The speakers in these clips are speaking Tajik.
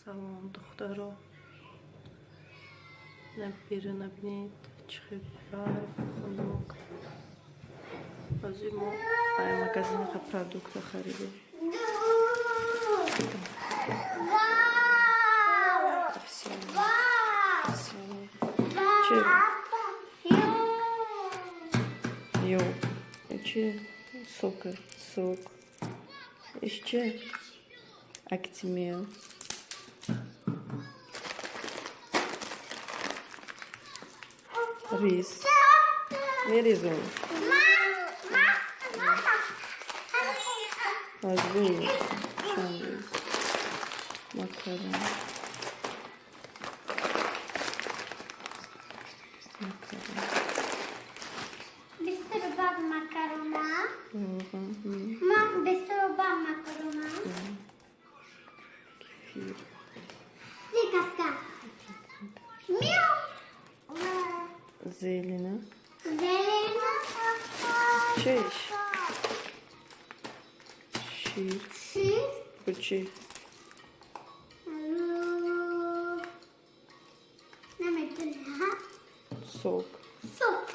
Салом, духтаро. Набинед, чӣ барф хунук. Ҳозир мо ай магазинаха продукта харидем. Чи? Ё. Чи? Сока. Сок. Ещё Актимел. Рис. Меризон. Азбин. Чанд. Макарон. Макарона. Мам, бисту макарона. Кефир. Каска. Мяу. Зелена. Зелена. Чеш. Шир. Шир. Кучи. Сок. Сок.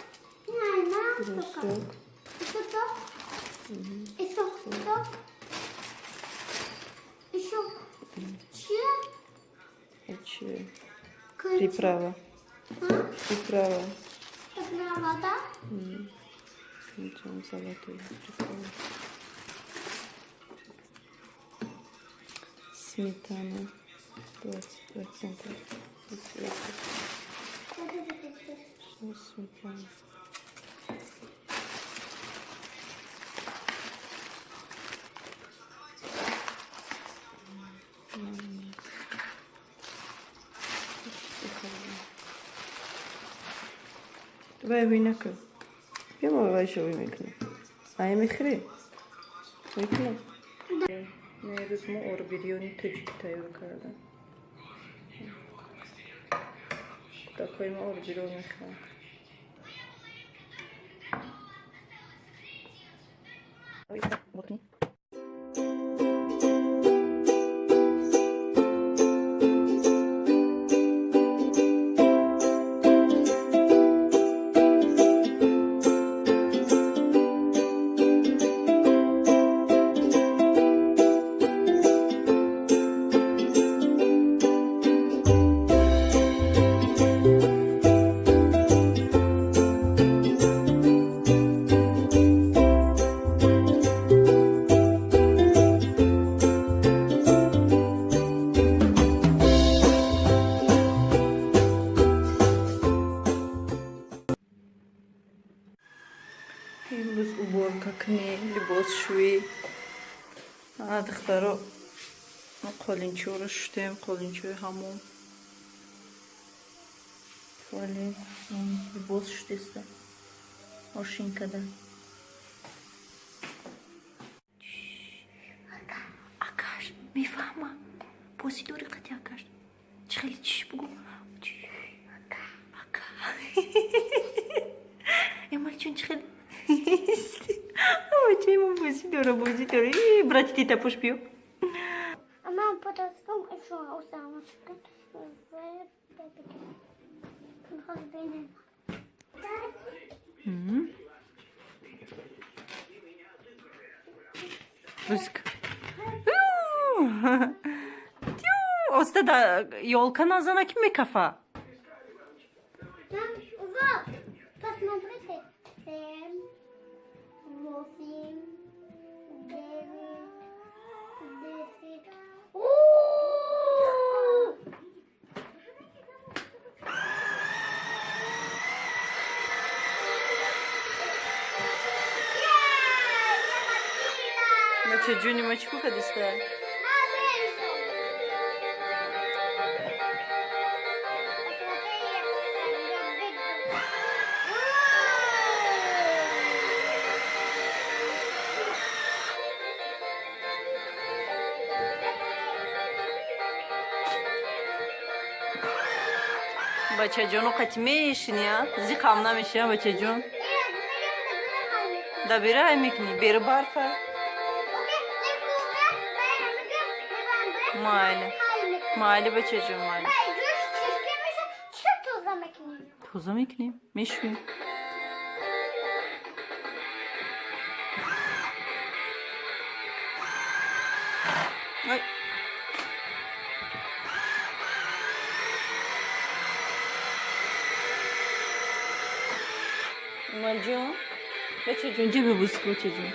Сок. Сок. Еще. Приправа. Приправа. Приправа, да? Золотую приправу. Сметана. 20%. Сметана. Вай винака. Бимо вай шо вимикне. Ай михри. Викне. Нерӯз мо орбирёни тоҷик тайёр кардам. Кӯдакҳои мо орбирён мехӯранд. Имрӯз уборка кунӣ, либосшӯӣ. Духтаро, қолинчиҳоро шуштем, қолинчиҳои ҳамом. Туалет, либос шутеста. Ошинкада. Акаш, мефаҳма. Бозӣ дори қати акаш. Чӣ хеле чиш бугу? Ака. Эмалчун чӣ хеле бачаи мо бозӣ дора, бозӣ дора. Брати тита пуш биё. Мам, потом еще усама. Бузик. Оста да ёлка назана ки мекафа. Вот, посмотрите. 7, 8, 9, 10. Бачаҷони ма чӣ кукадиста? Бачаҷону қати мешини, а? Зиқам намеши, а, бачаҷон? Да бира мекунӣ, бери барфа. Майли. Майли, бачаҷон, майли. Гӯшт чирка меша, чӣ тоза мекунем? Тоза мекунем, мешӯем. Ой. Малҷон, бачаҷон, ҷа бибӯс, бачаҷон.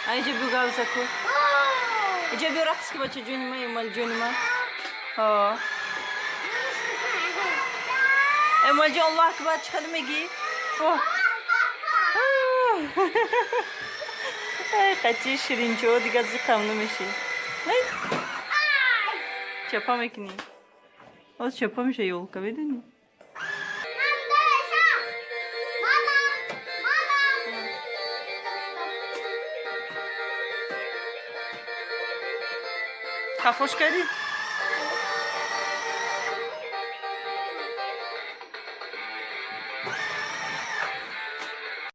Ай, ҷа биё, гавза ку. Ҷа биё, рақс ку, бачаҷони ма, Эмалҷони ма. Ҳо. Эмалҷон, Аллоҳ акбар чӣ хеле мегӣ? О. Ай, қати ширинчо дига зиқам намешӣ. Ай. Чапа мекунӣ. Оз чапа меша ёлка, медонӣ? Мама, мама. Хафош кардӣ?